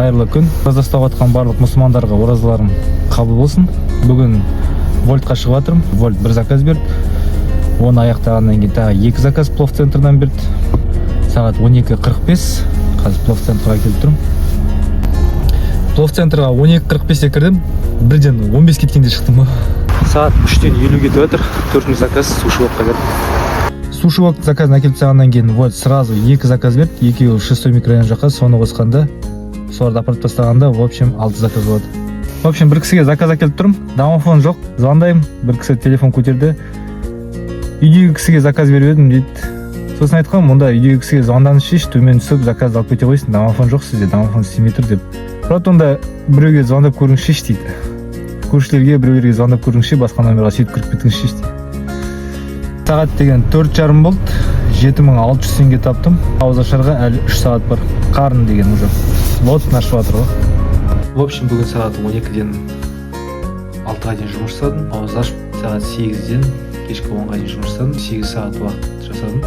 Қайырлы күн! Ораза ұстап жатқан барлық мұсылмандарға оразаларың қабыл болсын. Бүгін Вольтқа шығып жатырмын. Вольт бір заказ берді, оны аяқтағаннан кейін тағы екі заказ плов центрдан берді. Сағат 12:45, қазір плов центрға келіп тұрмын. Плов центрға 12:45-те кірдім, бірден 15 кеткенде шықтым ғой. Сағат 3-тен 50 кетіп жатыр. Төртінші заказ Суши Вокқа берді. Суши Вок заказын әкеліп тастағаннан кейін Вольт сразу екі заказ берді, екеуі шестой микрорайон жаққа. Соны қосқанда, соларды апарып тастағанда, в общем, алты заказ болады. В общем, бір кісіге заказ әкеліп тұрмын, домофон жоқ. Звондаймын, бір кісі телефон көтерді. «Үйдегі кісіге заказ беріп едім», – дейді. Сосын айтқанмын: «Онда үйдегі кісіге звондаңызшы, төмен түсіп заказды алып кете қойсын, домофон жоқ сізде, домофон істемей тұр», – деп. «Брат, онда біреуге звондап көріңізші», – дейді. «Көршілерге, біреулерге звондап көріңізші басқа номерға, сөйтіп кіріп кетіңізші», – дейді. Сағат деген 4:30 болды, 7600 теңге таптым. Ауызашарға әлі 3 сағат бар. Қарын деген уже плотно ашып жатыр ғой. В общем, бүгін сағат 12-ден 6-ға дейін жұмыс жасадым. Ауыз ашып, сағат 8-ден кешкі 10-ға дейін жұмыс жасадым. 8 сағат уақыт жасадым.